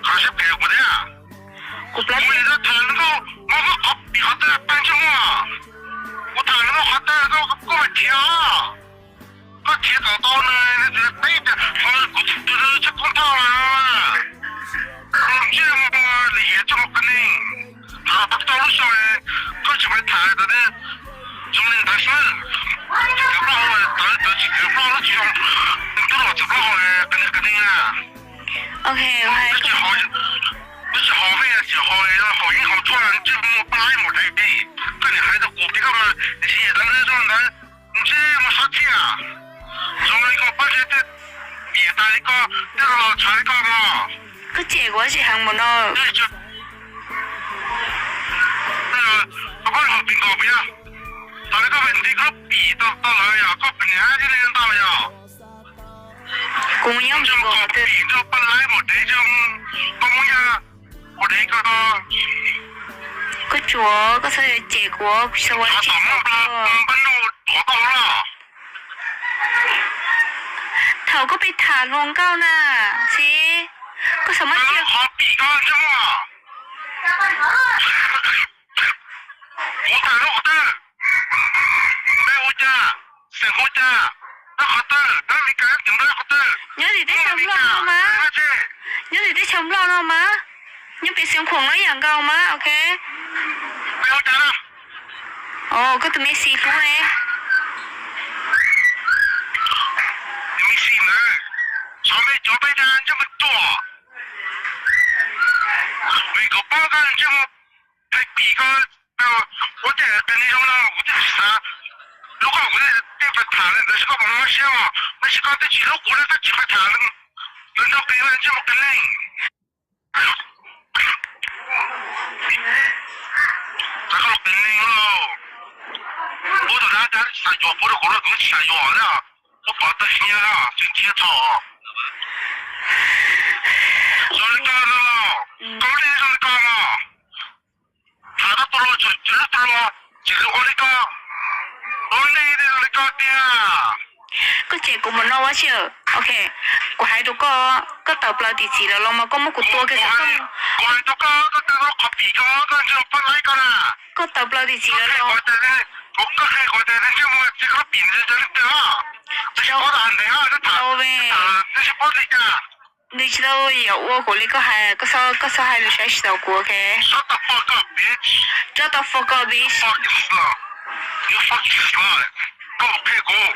Qhov siab phem kuv thiab. Kuv plab, kuv tham nkauj, muab qhov pim qhov twg pab ntsej muag. Kuv tham nkauj qhov twg koj, koj mam khiav os. Koj khiav kom tau nws, nws teb tias kuv tus tshaj koob thoj mas. Ntsej muag lim hiam txoj mus qias neeg. Thaum tau lub xyoo koj tsis pais tham tau ne, zoo li ntawd xwb. Tsis txawv plaub hau, tawv tawv tsis txawv plaub hau tsis zoo. Nws twb los txawv plaub hau qias neeg qias neeg na. Twb tsis haus, twb tsis haus vej tsis haus, haus yeeb haus tshuaj ntsej muag paj laib mus dheev. Koj niam hais rau kuv tias koj mas ntshe yam ntawd zoo ntawd, ntsej muag xov txiaj. Zoo li koj pab tsev tej, pim tas li koj, tej los tshav li koj no. Koj cem kuv tsis heev npaum no. Koj pab haus pim nkaus pim, thaum li koj pem nti koj pim tau tau lawm yog koj pem niam thiab li ntau yog. Kuv mus nyob nti nkaus pim rau paj laib mus dheev, koj muab yaj mus dheev koj. Koj tsuav, koj txhob cem kuv, kuv tsis tau ua li cas. Paj nug tuav koj los. Thaum koj pib tham hluas nkauj na, Xis, koj xav muab cia qhov pim koj ntsej muag. Kuv tham lub qhov twg? Npe hu cas? Xeem hu cas? Nyob qhov twg? Nyob Meskas, nyob qhov twg? Nyob tim teb chaws Nplog no mas. Nyob tim teb chaws Nplog no mas. Nyob pem Xeev Khuam no ib yam nkaus mas, ok. Npe hu cas? Os, koj tus me xis hlub ne. Tus me xis ntawd, xyov npe cov peb dag ntsej muag ruam. Vim kom paub koj ntsej muag phem pim koj, ua tej qias neeg zoo no kuv twb tsis xav hlub koj, kuv tej pais tham li ntawd seb koj puas mob siab os, tab sis koj twb tsis hlub kuv li koj tsis pais tham li ntawd, nrog qias ntsej muag qias neeg. Txawm koj los qias neeg lauj, puab tus dab dab tsis xav yuav, puab rau kuv los kuv tsis xav yuav na, puab pov tawg hnyiab, tseem nrhiav txhaum. Zoo li koj no, koj lub neej zoo li koj no. Tham tau tus hluas tseem tsis hlub tus hluas, tseem ua li koj, ua neej zoo li koj tiag. Koj cem kuv mus no ua tsi? Ok, kuv hais rau koj, koj tawm plaws tim txiv lawm los mas koj muab kuv tua kiag saum toj. Kuv hais rau koj, koj tawm qhov pim koj, koj ntsej muag paj laib koj na. Koj tawm plaws tim txiv lawm los. Kuv qhia kuv tias ntsej muag tsis koj pim ntsej muag li twg, tsis paub tas ntev, nws tsis paub li cas. Nws tsis tau yuav ua kuv li koj hais, koj txhob, koj txhob hais lus saib tsis tau kuv, ok? Shut the fuck up, bitch. Shut the fuck up, bitch. Fucking slut. You fucking slut. Koj qhia kuv.